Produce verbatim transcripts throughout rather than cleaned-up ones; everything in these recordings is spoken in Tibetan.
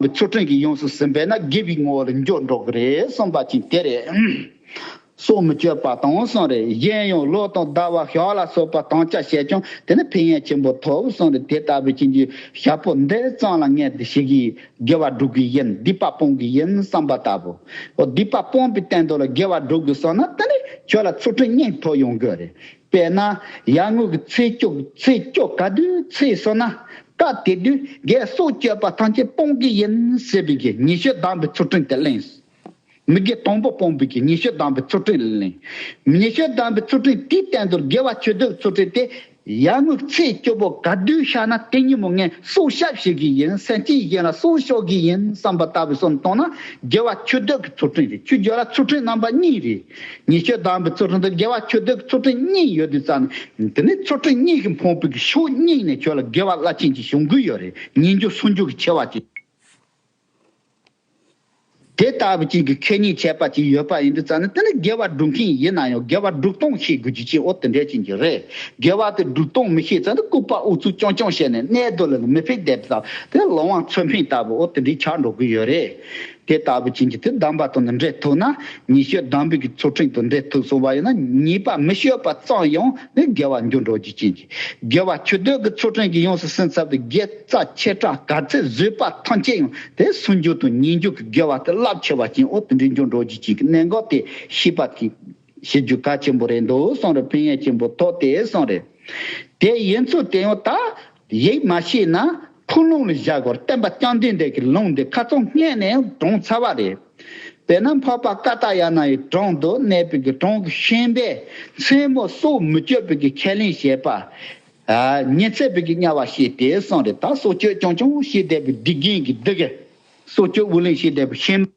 པའི་ཚུལ་ཁྲིམས་ཀྱིས་ཡོངས་སུ་ཟིན་པས་ན་དགེ་བའི་ངོ་བོ་ལ་འགྱུར་འགྲོ་གི་རེད་གསུངས་པ་ཅིག་དེ་རེད། སྲོག་མི་གཅོད་པ་དང་གསུངས་རེད། གཞན་ཡང་ལོ་དང་ཟླ་བ་ཞག་ལ་སོགས་པ་དམ་བཅའ་བྱས་ཀྱང་དེ་ནི་ཕན་ཡོན་ཆེན་པོ་ཐོབ་གསུངས་རེད། དེ་ལྟ་བུའི་ཅན་གྱི་ཞག་པོ་འདི་ཙམ་ལ་ངས་འདི་ཞིག་གིས་དགེ་བ་སྒྲུབ་ཀྱི་ཡིན། སྡིག་པ་སྤོང་གི་ཡིན་བསམ་པ་ལྟ་བུ། འོ་སྡིག་པ་སྤོང་བའི་སྟེང་དུ་ལ་དགེ་བ་སྒྲུབ་དགོས་སོང་ན་དེ་ནི་ཁྱོད་ལ་ཚུལ་ཁྲིམས་སྙིང་ཐོབ་ཡོང་དགོས་རེད། དཔེར་ན། ཡར་ངོའི་ཚེས་བཅུ་ཚེས་བཅུ་ག་དུས་ཚེས་སོང་ན། སྐབས་དེ་དུས་ངས་སྲོག་གཅོད་པ་ཐམས་ཅད་སྤོང་གི་ཡིན་ཟེར་བའི་གི་ཉེས་སྤྱོད་དམ་པའི་ཚུལ་ཁྲིམས་དེ་བླངས། མི་དགེ་དང་པོ་སྤོང་བའི་གི་ཉེས་སྤྱོད་དམ་པའི་ཚུལ་ཁྲིམས་ལ་བླངས། ཉེས་སྤྱོད་དམ་པའི་ཚུལ་ཁྲིམས་དེའི་སྟེང་དུ་དགེ་བ་ཆོས་སྡུད་ཚུལ་ཁྲིམས་དེ། ཡར་ངོའི་ཚེས་བཅུ་པོ་ག་དུས་ཤར་ན་དེ་ཉིན་མོ་ངས་སྲོག་སྐྱབས་བྱེད་ཀྱི་ཡིན། སེམས་ཅན་གཞན་ལ་སྲོག་སྐྱོབ་ཀྱི་ཡིན་བསམ་པ་ལྟ་བུའི་སོང་བཏང་ན་དགེ་བ་ཆོས་སྡུད་ཀྱི་ཚུལ་ཁྲིམས་རེད། ཆོས་སྦྱོར་ལ་ཚུལ་ཁྲིམས་རྣམ་པ་གཉིས་རེད། ཉེས་སྤྱོད་དམ་པའི་ཚུལ་ཁྲིམས་དང་དགེ་བ་ཆོས་སྡུད་ཀྱི་ཚུལ་ཁྲིམས་གཉིས་ཡོད་དུས་ཙང་ནས་དེ་ནི་ཚུལ་ཁྲིམས་གཉིས་ཀྱིས་ཕོངས་པའི་གི་ཕྱོགས་གཉིས་ནས་ཁྱོད་ལ་དགེ་བ་རླབས་ཆེན་ཅིག་བྱུང་གི་ཡོད་རེད། ཉེས་འགྱུར་སོང་འགྱུར་གྱི་ཆེ་བ་ཅིག་དེ་ལྟ་བུ་ཅིག་གི་ཁེ་ཉེན་ཆད་པ་ཅིག་ཡོད་པ་ཡིན་དུས་ཙང་ནས་དེ་ནི་དགེ་བ་སྒྲུབ་མཁན་ཡིན་ན་ཡང་དགེ་བ་སྒྲུབ་སྟངས་ཤེས་དགོས་རྒྱུ་ཅིག་འོ་དེ་འདྲ་ཅིག་གི་རེད། དགེ་བ་དེ་སྒྲུབ་སྟངས་མི་ཤེས་ཙང་ནས་ལྐུགས་པ་ཨུ་ཚུགས་རྐྱང་རྐྱང་བྱས་ནས་གནས་སྡོད་ལ་མི་ཕན་བསྡད་པ་དང་དེ་ལོང་བ་ཚོད་ཕན་ལྟ་བུ་འོ་དེ་འདྲའི་ཆགས་འགྲོ་གི་ཡོད་རེད། དེ་ལྟ་བུ་ཅན་གྱི་དེ་སྡོམ་པ་དང་ནི་འབྲེལ་ཐུག་ན་ཉེས་སྤྱོད་སྡོམ་པའི་གི་ཚུལ་ཁྲིམས་དང་འབྲེལ་ཐུག་སོང་བ་ཡིན་ན་ཉེས་པ་མི་ཤོད་པ་ཙམ་ཡང་ནི་དགེ་བ་འགྱུར་འགྲོ་རྒྱུ་ཅན་གྱི་དགེ་བ་ཆོས་སྡུད་ཀྱི་ཚུལ་ཁྲིམས་ཀྱིས་ཡོངས་སུ་ཟིན་ཚར་བའི་དགེ་རྩ་ཆེ་ཕྲ་ག་ཚད་བཟོད་པ་ཐམས་ཅད་ཡང་དེ་སོང་འགྱུར་དང་ཉེས་འགྱུར་གྱི་དགེ་བ་དེ་རླབས་ཆེ་བ་ཅན་འོ་དེ་འདྲའི་འགྱུར་འགྲོ་རྒྱུ་ཅན་གྱི་གནད་འགག་དེ་ཤེས་པ་དེ་ཤེས་རྒྱུ་གལ་ཆེན་པོ་རེད་འདུག་གསུངས་རེད། ཕན་ཡོན་ཆེན་པོ་ཐོགས་ཏེ་གསུངས་རེད། དེ་ཡིན་ཚུལ་དེ་ཡང་ད། ཡིག་མ་ཤེས་ན་ཁུངས་ལུང་ལ་བཞག་དགོས། བསྟན་པ་བཅོམ་ལྡན་འདས་ཀྱི་ལུང་འདི་ཁ་ཚང་སྔོན་ནས་དྲངས་ཚར་བ་རེད། དཔེར་ན་འཕགས་པ་ཀ་ཏ་ཡ་ན་ཡི་གྲངས་དུ་གནས་པའི་གི་གྲངས་ཀྱི་ཤན་པས་མཚན་མོ་སྲོག་མི་གཅོད་པའི་གི་ཁས་ལེན་བྱེད་པ། ཉི་ཚེ་པའི་གི་དམྱལ་བར་སྐྱེས་ཏེ་གསུངས་རེད། ད་སྲོག་གཅོད་རྐྱང་རྐྱང་བྱས་བསྡད་པའི་སྡིག་རྒན་གྱི་སྡིག་གི་སྲོག་གཅོད་ཨུ་ལེན་བྱས་བསྡད་པའི་ཤན།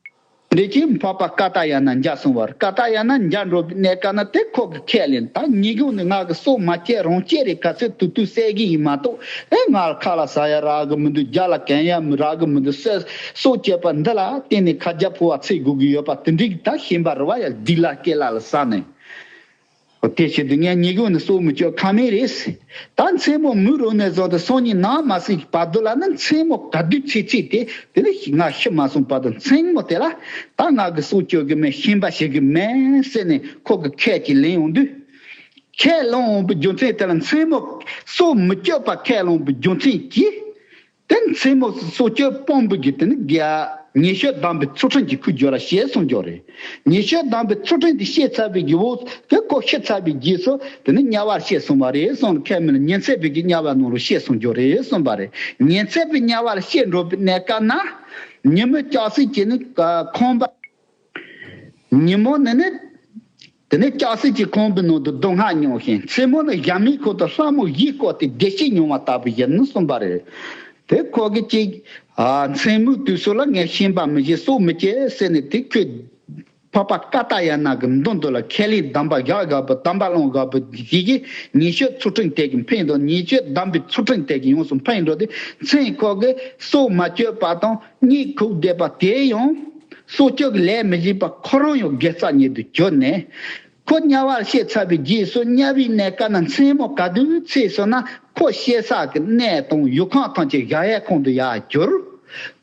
འདི་ཕྱིར་འཕགས་པ་ཀ་ཏ་ཡ་ན་འཇའ་སོང་བར། ཀ་ཏ་ཡ་ན་འཇའ་འགྲོ་བའི་གནས་སྐབས་ན་དེ་ཁོ་གི་ཁས་ལེན་ད་ཉིད་གུང་ནས་ང་གི་སྲོག་མ་བཅད་རང་བཅད་རེད། ག་ཚོད་དུས་དུས་བསད་གི་ཡིན་མ་གཏོགས་ཨེ་ང་ལ་ཁ་ལག་ཟ་ཡ་རག་གི་མི་འདུག་རྒྱབ་ལ་གན་ཡ་མི་རག་གི་མི་འདུག་སྲོག་སྲོག་བཅད་པ་འདི་ལ་བརྟེན་ནས་ཁ་རྒྱ་ཕོ་བ་ཚིག་དགོས་གི་ཡོད་པ་དེ་འདྲའི་གི་ད་ཤན་པ་རེད་བ་ཡ། སྡིག་ལ་སྐྱེ་ལ་ལ་ཟ་ནས། དེ་བྱེད་དུས་ངས་ཉིད་གུང་ནས་སྲོག་མི་གཅོད་ཁ་མེད་རེད། ད་མཚན་མོ་མུན་རུབ་ནས་བཟུང་སྟེ་སང་ཉིན་ནངས་མ་སྲིད་ཀྱི་བར་དུ་ལ་ནི་མཚན་མོ་ག་དུས་ཚེས་ཚེས་དེ་དེ་ནི་ང་ཤི་མ་སོང་བར་དུ་མཚན་མོ་དེ་ལ་ད་ང་གི་སྲོག་གཅོད་གི་མེད། ཤན་པ་བྱེད་གི་མེད་ཟེར་ནས་ཁོ་གི་ཁས་ཀྱིས་ལེན་ཡོང་དུས། ཁས་ལེན་འོང་བའི་རྒྱུ་མཚན་དེ་ལ་མཚན་མོ་སྲོག་མི་གཅོད་པ་ཁས་ལེན་པའི་རྒྱུ་མཚན་གྱིས། དེ་མཚན་མོ་སྲོག་གཅོད་སྤོང་བའི་གི་དེ་ནི་དགེ་ཉེས་སྤྱོད་སྡོམ་པའི་ཚུལ་ཁྲིམས་ཀྱི་ཁུར་སྦྱོར་ལ་བཤད་སོང་འཇོག་རེད། ཉེས་སྤྱོད་སྡོམ་པའི་ཚུལ་ཁྲིམས་དེ་བཤད་ཚར་བའི་གི་འོག་དེ་ཁོ་ཤི་ཚར་བའི་རྗེས་སུ་དེ་ནི་དམྱལ་བར་བཤད་སོང་བ་རེད་གསུངས། ཁས་མིན་ཉི་ཚེ་པའི་གི་དམྱལ་བ་ནང་ལ་བཤད་སོང་འཇོག་རེད་གསུངས་པ་རེད། ཉི་ཚེ་པའི་དམྱལ་བར་བཤད་འགྲོ་བའི་གནས་སྐབས་ན་ཉིན་མོ་སྐྱ་སེར་གྱི་ནི་ཁང་པ། ཉིན་མོ་ནི་ནི། དེ་ནས་སྐྱ་སེར་གྱི་ཁང་པའི་ནང་དུ་སྡུག་བསྔལ་མྱོང་ཞིང་མཚན་མོ་ནི་ཞྭ་མོའི་ཁོག་ཏུ་ལྷ་མོ་བཞིས་བསྐོར་ཏེ་བདེ་སྐྱིད་མྱོང་བ་ལྟ་བུ་ཡིན་གསུངས་པ་རེད། དེ་ཁོ་གིས་ཅིག་ཨ་མཚན་མོའི་དུས་སུ་ལ་ངས་ཤན་པ་མི་བྱེད་སྲོག་མི་གཅོད་ཟེར་ནས་དེ་ཁོས་འཕགས་པ་ཀ་ཏ་ཡ་ན་གི་མདུན་དུ་ལ་ཁས་ལེན་སྡོམ་པ་བཞག་དགོས་པ་སྡོམ་པ་ལོངས་དགོས་པ་ཞིག་གིས་ཉེས་སྤྱོད་ཚུལ་ཁྲིམས་དེ་གིས་འཕེན་འགྲོ། ཉེས་སྤྱོད་སྡོམ་པའི་ཚུལ་ཁྲིམས་དེ་གིས་ཡོངས་སུ་འཕེན་འགྲོ་དུས་མཚན་ཁོ་གིས་སྲོག་མ་གཅོད་པ་དང་གཉིད་ཁུག་བསྡད་པ་དེ་ཡང་། སྲོག་གཅོད་ཀྱི་ལས་མི་བྱེད་པ་ཁོ་རང་ཡང་དགེ་རྩ་ཉིད་དུ་གྱུར་ནས། ཁོ་དམྱལ་བར་བཤད་ཚར་བའི་རྗེས་སུ་དམྱལ་བའི་གནས་སྐབས་ན་མཚན་མོ་ག་དུས་ཚེས་སོང་ན་ཁོ་བཤད་ས་གི་གནས་དང་ཡུལ་ཁམས་ཐམས་ཅད་གཞལ་ཡས་ཁང་དུ་ཡར་གྱུར།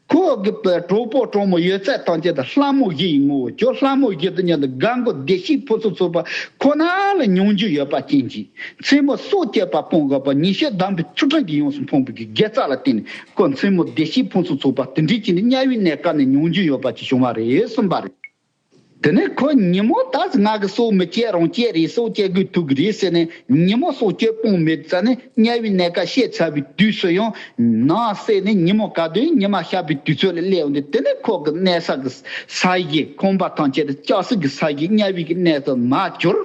ཁོ་གི་གྲོགས་པོ་གྲོགས་མོ་ཡོད་ཚད་ཐམས་ཅད་དུ་ལྷ་མོ་བཞི་ཡི་ངོ་བོར་གྱུར། ལྷ་མོ་བཞི་དང་མཉམ་དུ་དགའ་མགུ་བདེ་སྐྱིད་ཕུན་སུམ་ཚོགས་པ་ཁོ་ན་ལ་མྱོང་རྒྱུ་ཡོད་པ་ཅན་གྱི། མཚན་མོ་སྲོག་གཅོད་པ་སྤོང་དགོས་པ་ཉེས་སྤྱོད་སྡོམ་པའི་ཚུལ་ཁྲིམས་ཀྱིས་ཡོངས་སུ་ཕོངས་པའི་གི་དགེ་རྩ་ལ་བརྟེན་ནས་ཁོ་མཚན་མོ་བདེ་སྐྱིད་ཕུན་སུམ་ཚོགས་པ་དེ་འདྲའི་ཅིག་ནི་དམྱལ་བའི་གནས་སྐབས་ནས་མྱོང་རྒྱུ་ཡོད་པ་ཅིག་བྱུང་བ་རེད་གསུངས་པ་རེད། དེ་ནས་ཁོ་ཉིན་མོ་ད་ང་གི་སྲོག་མི་གཅོད་རང་གཅོད་རེད། སྲོག་གཅོད་དགོས་ཐུག་གི་རེད་ཟེར་ནས་ཉིན་མོ་སྲོག་གཅོད་སྤོང་མེད་ཙང་ནས་དམྱལ་བའི་གནས་སྐབས་བཤད་ཚར་བའི་དུས་སུ་ཡང་ནང་གསེས་ནས་ཉིན་མོ་ག་དུས་ཉི་མ་ཤར་བའི་དུས་ཚོད་ལ་སླེབས་འོང་དུས་དེ་ནས་ཁོ་གི་གནས་ས་གི་ས་གཞི་ཁང་པ་ཐམས་ཅད་དུ་སྐྱ་སེར་གྱི་ས་གཞི་དམྱལ་བའི་གི་གནས་སུ་མར་གྱུར།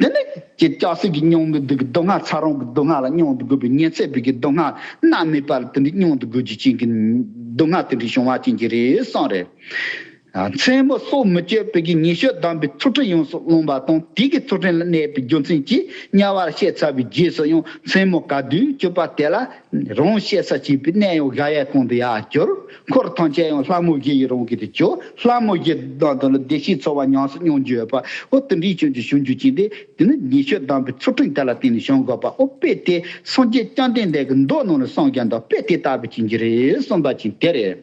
དེ་ནས་ཀྱི་སྐྱ་སེར་གྱི་མྱོང་གི་འདུག་གི་སྡུག་བསྔལ་ཚ་རོང་གི་སྡུག་བསྔལ་ལ་མྱོང་དུ་དགོས་པའི་ཉི་ཚེ་བའི་གི་སྡུག་བསྔལ་གནའ་མེད་པ་ལ་དེ་འདྲའི་མྱོང་དུ་དགོས་རྒྱུ་ཅན་གྱི་སྡུག་བསྔལ་དེ་འདྲའི་བྱུང་བ་ཅན་གྱི་རེད་གསུངས་རེད། མཚན་མོ་སྲོག་མི་གཅོད་པའི་གི་ཉེས་སྤྱོད་སྡོམ་པའི་ཚུལ་ཁྲིམས་ཡོངས་སུ་བླངས་པ་དང་དེ་གི་ཚུལ་ཁྲིམས་ལ་གནས་པའི་རྒྱུ་མཚན་གྱིས་དམྱལ་བར་བཤད་ཚར་བའི་རྗེས་སུ་ཡང་མཚན་མོ་ག་དུས་གྱུར་པ་དེ་ལ་རང་བཤད་ས་བྱེད་པའི་གནས་ཡང་གཞལ་ཡས་ཁང་དུ་ཡར་གྱུར། འཁོར་ཐམས་ཅད་ཡང་ལྷ་མོ་བཞི་ཡི་རང་གི་དུ་གྱུར། ལྷ་མོ་བཞི་དང་དུ་ལ་བདེ་སྐྱིད་འཚོ་བ་ཉམས་སུ་མྱོང་རྒྱུ་ཡོད་པ་འོ་དེ་འདྲའི་ཅན་གྱི་བྱུང་རྒྱུ་ཅན་དེ་དེ་ནི་ཉེས་སྤྱོད་སྡོམ་པའི་ཚུལ་ཁྲིམས་དེ་ལ་བརྟེན་ནས་བྱུང་དགོས་པ་འོ་དཔེ་དེ་སངས་རྒྱས་བཅོམ་ལྡན་འདས་ཀྱི་མདོ་ནང་ལ་གསུངས་ཀྱང་འདུག་དཔེ་དེ་ལྟ་བུ་ཅན་གྱི་རེད་གསུངས་པ་ཅན་དེ་རེད།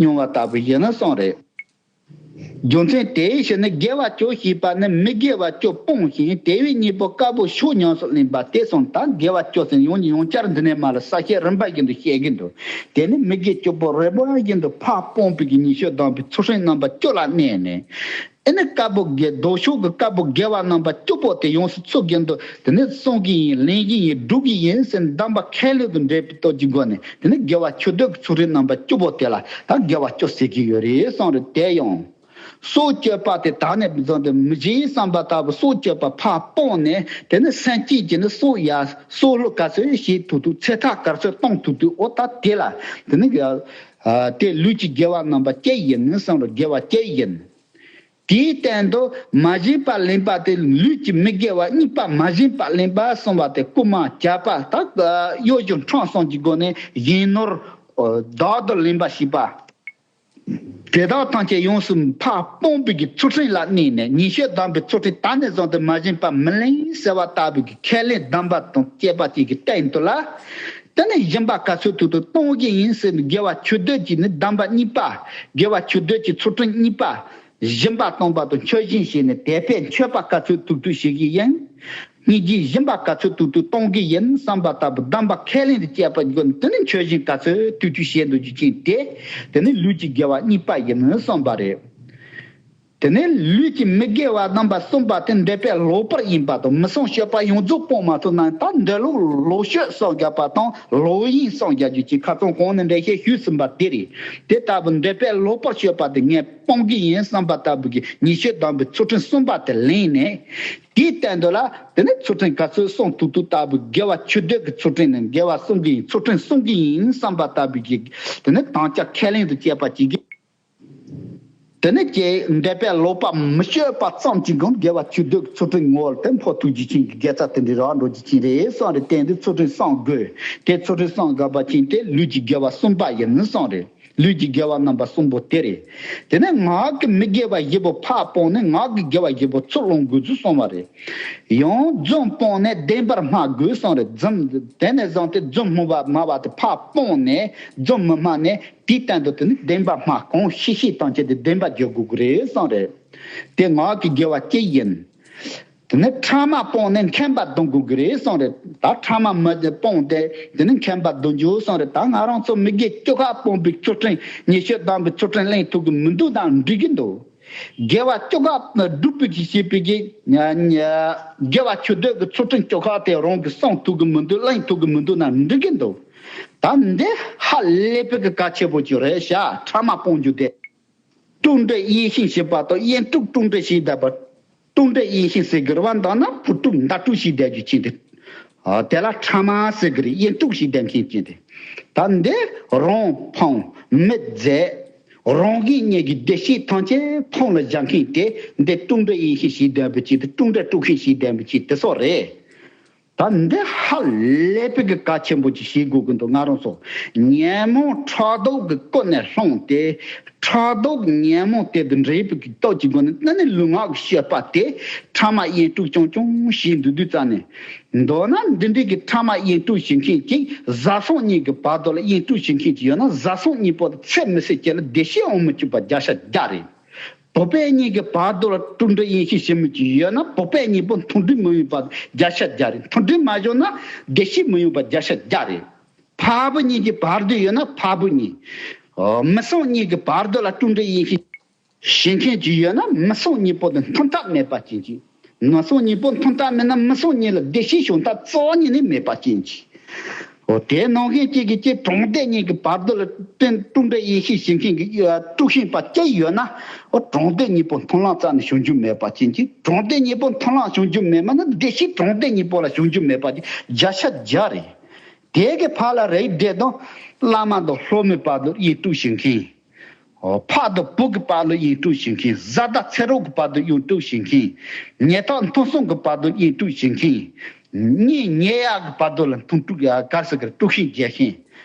མྱོང་བ་ལྟ་བུ་ཡིན་ན་སོང་རེད། རྒྱུ་མཚན་དེའི་ཕྱིར་ནི་དགེ་བ་བཅུ་ཞེས་པ་ནི་མི་དགེ་བ་བཅུ་སྤོང་ཞིང་དེ་བས་གཉིས་པོ་དཀར་པོ་ཕྱོགས་ཉམས་སུ་ལེན་པ་སྟེ་གསུངས། ད་དགེ་བ་བཅུ་ཟེར་ཡང་ཡང་བསྐྱར་འདི་ནས་མར་ལ་ས་བཤད་རིམ་པ་བཞིན་དུ་བཤད་ཀྱི་འདུག་དེ་ནི་མི་དགེ་བཅུ་པོ་རིམ་པ་བཞིན་དུ་ཕར་སྤོང་བའི་གི་ཉེས་སྤྱོད་དམ་པའི་ཚུལ་ཁྲིམས་རྣམ་པ་བཅུ་ལ་གནས་ནས། ཨེ་ནི་དཀར་པོ་དགེ་ལྡོག་ཕྱོགས་ཀྱི་དཀར་པོ་དགེ་བ་རྣམ་པ་བཅུ་པོ་དེ་ཡོངས་སུ་ཚུལ་བཞིན་དུ་དེ་ནི་བསྲུང་གི་ཡིན། ལེན་གྱི་ཡིན། སྒྲུབ་ཀྱི་ཡིན་ཟེར་གདམས་པ་ཁས་ལེན་དུ་འདྲེས་པའི་སྟོབས་ཀྱི་སྒོ་ནས་དེ་ནི་དགེ་བ་ཆོས་སྡུད་ཀྱི་ཚུལ་ཁྲིམས་རྣམ་པ་བཅུ་པོ་དེ་ལ་ད་དགེ་བ་བཅུ་ཟེར་གྱི་ཡོད་རེད་གསུངས་རེད། དེ་ཡང་སྲོག་གཅོད་པ་དེ་དག་ནས་བཟུང་སྟེ་མི་བྱེད་བསམ་པ་ལྟ་བུ་སྲོག་གཅོད་པ་ཕར་སྤངས་ནས་དེ་ནི་སེམས་བསྐྱེད་ཀྱིས་ནི་སྲོག་ཡ་སྲོག་བླུ་ག་ཚོད་བྱེད་ཐུབ་ཐུབ་ཚེ་ཐག་ག་ཚོད་གཏོང་ཐུབ་ཐུབ་འོ་ད་དེ་ལ་དེ་ནི་དེ་ལུས་ཀྱི་དགེ་བ་རྣམ་པ་བཅུ་ཡིན་གསུངས་རེད། དགེ་བ་བཅུ་ཡིན། དེའི་སྟེང་དུ་མ་བྱིན་པ་ལེན་པ་དེ་ལུས་ཀྱི་མི་དགེ་བ་གཉིས་པ་མ་བྱིན་པ་ལེན་པ་གསུངས་པ་དེ་རྐུན་མ་རྐྱབ་པ་དག་གཡོ་སྒྱུ་ཕྲན་གསུམ་གྱི་སྒོ་ནས་གཞན་ནོར་བདག་ཏུ་ལེན་པ་བྱས་པ། དེ་དག་ཐམས་ཅད་ཡོངས་སུ་ཕར་སྤོང་བའི་གི་ཚུལ་ཁྲིམས་ལ་གནས་ནས་ཉེས་སྤྱོད་དམ་པའི་ཚུལ་ཁྲིམས་ད་ནས་བཟུང་སྟེ་མ་བྱིན་པ་མི་ལེན་ཟེར་བ་ལྟ་བུའི་གི་ཁས་ལེན་གདམས་པ་དང་བཅས་པ་ཅིག་གི་སྟེང་དུ་ལ། དེ་ནས་སྦྱིན་པ་ག་ཚོད་ཐུབ་ཐུབ་གཏོང་གི་ཡིན་ཟེར་ནས་དགེ་བ་ཆོས་སྡུད་ཀྱི་ནི་གདམས་པ་གཉིས་པ། དགེ་བ་ཆོས་སྡུད་ཀྱི་ཚུལ་ཁྲིམས་གཉིས་པ། སྦྱིན་པ་གཏོང་བ་དང་མཆོད་སྦྱིན་བྱས་ནས་དད་པས་མཆོད་པ་ག་ཚོད་ཐུབ་ཐུབ་བྱེད་ཀྱི་ཡིན། སྙིང་རྗེས་སྦྱིན་པ་ག་ཚོད་ཐུབ་ཐུབ་གཏོང་གི་ཡིན་བསམ་པ་ལྟ་བུ་གདམས་པ་ཁས་ལེན་དུ་བཅས་པ་དགོས་ནས་དེ་ནི་མཆོད་སྦྱིན་ག་ཚོད་ཐུབ་ཐུབ་བྱེད་འདུག་རྒྱུ་ཅན་དེ། དེ་ནི་ལུས་ཀྱི་དགེ་བ་གཉིས་པ་ཡིན་གསུངས་པ་རེད། དེ་ནས་ལུས་ཀྱི་མི་དགེ་བ་རྣམ་པ་གསུམ་པ་དེ་འདོད་པས་ལོག་པར་གཡེམ་པ་དང་མི་བསྲུང་སྤྱོད་པ་ཡོངས་རྫོགས་སྤོང་མ་ཐུབ་ན་ད་འདོད་ལོག་ལོག་སྤྱོད་གསུམ་བརྒྱབ་པ་དང་ལོག་གཡེམ་གསུམ་བརྒྱབ་རྒྱུ་ཅིག་ཁ་སང་གོང་ནས་འགྲེལ་བཤད་ཞུས་ཟིན་པ་དེ་རེད། དེ་ལྟ་བུ་འདོད་པས་ལོག་པར་སྤྱོད་པ་དེ་ངས་སྤོང་གི་ཡིན་བསམ་པ་ལྟ་བུ་གི་ཉེས་སྤྱོད་དམ་པའི་ཚུལ་ཁྲིམས་གསུམ་པ་དེ་ལེན་ནས། དེའི་སྟེང་དུ་ལ་དེ་ནས་ཚུལ་ཁྲིམས་ག་ཚོད་སྲུང་ཐུབ་ཐུབ་ལྟ་བུ་དགེ་བ་ཆོས་སྡུད་ཀྱི་ཚུལ་ཁྲིམས་ནི་དགེ་བ་སྲུང་གི་ཡིན་ཚུལ་ཁྲིམས་སྲུང་གི་ཡིན་བསམ་པ་ལྟ་བུ་གི་དེ་ནས་དམ་བཅའ་ཁས་ལེན་དུ་བཅས་པ་ཅིག་གིས། དེ་ནས་ཀྱེ་འདོད་པས་ལོག་པར་མི་སྤྱོད་པ་ཙམ་གྱིས་ཀྱང་དགེ་བ་ཆོས་སྡུད་ཚུལ་ཁྲིམས་ངོ་བོར་དེ་འཕོ་ཐུབ་རྒྱུ་ཅན་གྱི་དགེ་རྩ་དེ་འདྲའི་རང་འགྲོ་རྒྱུ་ཅན་རེད་གསུངས་རེད། དེ་འདི་ཚུལ་ཁྲིམས་སྲུང་དགོས། དེ་ཚུལ་ཁྲིམས་སྲུང་དགོས་པ་ཅན་དེ་ལུས་ཀྱི་དགེ་བ་གསུམ་པ་ཡིན་གསུངས་རེད། ལུས་ཀྱི་དགེ་བ་རྣམ་པ་གསུམ་པོ་དེ་རེད། དེ་ནས་ངག་གི་མི་དགེ་བ་བཞི་པོ་ཕར་སྤོང་ནས་ངག་གི་དགེ་བ་བཞི་པོ་ཚུར་སློང་དགོས་ཚུལ་གསུངས་པ་རེད། ཡང་རྫུན་སྤོང་ནས་བདེན་པར་སྨྲ་དགོས་གསུངས་རེད། རྫུན་དེ་ནས་བཟུང་སྟེ་རྫུན་སྨྲ་བ་སྨྲ་བ་དེ་ཕར་སྤོང་ནས་རྫུན་མི་སྨྲ་ནས། དེའི་སྟེང་དུ་དེ་ནི་བདེན་པ་སྨྲ། གང་ཤེས་ཤེས་དང་བཅས་ཏེ་བདེན་པ་བརྗོད་དགོས་ཀྱི་རེད་གསུངས་རེད། དེ་ངག་གི་དགེ་བ་གཅིག་ཡིན། དེ་ནི་ཕྲ་མ་སྤངས་ནས་མཁྱེན་པ་སྡོམ་དགོས་ཀྱི་རེད་གསུངས་རེད། ད་ཕྲ་མ་མི་སྤངས་ཏེ་དེ་ནི་མཁྱེན་པ་སྡོམ་རྒྱུ་གསུངས་རེད། ད་ང་རང་ཚོ་མི་དགེ་བཅུ་ཁ་སྤོང་བའི་ཚུལ་ཁྲིམས་ཉེས་སྤྱོད་དམ་པའི་ཚུལ་ཁྲིམས་ལེན་ཐུབ་ཀྱི་མི་འདུག་དང་འགྲིག་གི་འདུག་དགེ་བ་བཅུ་ཁ་སྒྲུབ་པའི་གི་བྱེད་པའི་གི་དགེ་བ་ཆོས་སྡུད་ཀྱི་ཚུལ་ཁྲིམས་བཅུ་ཁ་དེ་རང་གིས་སྲུང་ཐུབ་ཀྱི་མི་འདུག་ལེན་ཐུབ་ཀྱི་མི་འདུག་ན་འགྲིག་གི་འདུག་ད་འདི་ཧ་ལས་པའི་གི་གལ་ཆེན་པོ་ཅིག་རེད་ཤག་ཕྲ་མ་སྤོང་རྒྱུ་དེ། དཀྲུག་འདྲེ་གཡས་ཤིང་བྱེད་པ་དང་གཡས་དཀྲུག་དཀྲུག་འདྲེ་བྱེད་བསྡད་པ། དཀྲུག་འདྲེ་གཡས་ཤིང་ཟེར་གི་རེད་བ། མདོར་ན་བུ་དཀྲུག་མདའ་དཀྲུག་བྱེད་བསྡད་རྒྱུ་ཅིག་འདུག་ཨ། དེ་ལ་ཕྲ་མ་ཟེར་གི་རེད། གཡས་དཀྲུག་བྱེད་བསྡད་མཁན་ཅིག་འདུག་ད་འདི་རང་ཕམ་མི་རྫས། རང་གི་གཉེན་གྱི་བདེ་སྐྱིད་ཐམས་ཅད་ཕམ་ལ་བཞག་མཁན་དེ་འདི་དཀྲུག་འདྲེ་གཡས་ཤིང་བྱེད་བསྡད་པ་ཅིག་དང་དཀྲུག་འདྲེ་དཀྲུག་ཤིང་བྱེད་བསྡད་པ་ཅིག་དེ་ཚོ་རེད། ད་འདི་ཧ་ལས་པའི་གི་གལ་ཆེན་པོ་ཅིག་བྱེད་དགོས་ཀྱི་འདུག་ང་རང་ཚོ་ཉོན་མོངས་ཕྲག་དོག་གི་ཀུན་ནས་བསླངས་ཏེ། ཕྲག་དོག་ཉོན་མོངས་དེ་དང་འདྲེས་པའི་གི་སྟོབས་ཀྱི་སྒོ་ནས་ཨ་ནི་ལུས་ངག་གི་སྤྱོད་པ་དེ་ཕྲ་མ་གཡས་དཀྲུག་རྐྱང་རྐྱང་བྱེད་འདུག་དུས་ཙ་ནས། མདོར་ན་འདི་འདྲའི་གི་ཕྲ་མ་གཡས་དཀྲུག་བྱེད་མཁན་གཅིག་བཟའ་ཚང་གཉིས་ཀྱི་བར་དུ་ལ་གཡས་དཀྲུག་བྱེད་མཁན་གཅིག་ཡོད་ན་བཟའ་ཚང་གཉིས་པོ་དེ་ཚེ་མི་ཟད་ཅིག་ལ་བདེ་སྐྱིད་འོང་མི་བཅུག་པ་བརྒྱ་ཆ་བརྒྱ་རེད། བུ་སྤུན་གཉིས་ཀྱི་བར་དུ་ལ་དཀྲུག་འདྲེ་གཡས་ཤིང་བྱེད་མི་གཅིག་ཡོད་ན་བུ་སྤུན་གཉིས་པོ་མཐུན་སྒྲིལ་མི་ཡོང་བ་བརྒྱ་ཆ་བརྒྱ་རེད། མཐུན་སྒྲིལ་མ་བྱུང་ན་བདེ་སྐྱིད་མི་ཡོང་བ་བརྒྱ་ཆ་བརྒྱ་རེད། ཕ་བུ་གཉིས་ཀྱི་བར་དུ་ཡོད་ན་ཕ་བུ་གཉིས། ཨོ། མི་ཚང་གཉིས་ཀྱི་བར་དུ་ལ་དཀྲུག་འདྲེ་གཡས་ཤིང་བྱེད་མཁན་གཅིག་ཡོད་ན་མི་ཚང་གཉིས་པོ་དེ་མཐུན་ཐབས་མེད་པ་ཅན་གཅིག་མི་ཚང་གཉིས་པོ་མཐུན་ཐབས་མེད་ན་མི་ཚང་གཉིས་ལ་བདེ་སྐྱིད་བྱུང་ཐབས་རྩ་བ་ཉིད་ནས་མེད་པ་ཅན་གཅིག་འོ། དེ་ནང་བཞིན་གཅིག་གིས་གཅིག་དྲང་བདེན་གཉིས་ཀྱི་བར་དུ་ལ་བསྟན་དཀྲུག་འདྲེ་གཡས་ཤིང་བྱེད་མཁན་གྱི་དཀྲུག་ཤིང་པ་གཅིག་ཡོད་ན། འོ། དྲང་བདེན་གཉིས་པོ་མཐུན་ལམ་རྩ་ནས་བྱུང་རྒྱུ་མེད་པ་ཅན་གཅིག་དྲང་བདེན་གཉིས་པོ་མཐུན་ལམ་བྱུང་རྒྱུ་མེད་མ་ན་བདེ་སྐྱིད་དྲང་བདེན་གཉིས་པོ་ལ་བྱུང་རྒྱུ་མེད་པ་ཅིག་བརྒྱ་ཆ་བརྒྱ་རེད། དེ་གི་ཕར་ལ་རིགས་འགྲེ་དང་། བླ་མ་དང་སློབ་མའི་བར་དུ་གཡས་དཀྲུག་བྱེད་མཁན། ཨོ། ཕ་དང་བུ་གི་བར་ལ་གཡས་དཀྲུག་བྱེད་མཁན། བཟའ་ཟླ་ཚེ་རོགས་ཀྱི་བར་དུ་གཡས་དཀྲུག་བྱེད་མཁན། ཉེ་ཐག་ཕུན་སུམ་གྱི་བར་དུ་གཡས་དཀྲུག་བྱེད་མཁན། གཉེན་ཉེ་ཡག་གི་བར་དུ་ལ་མཐུན་དཀྲུག་ཡ་གར་ས་གར་དཀྲུག་ཤིང་རྒྱག་མཁན།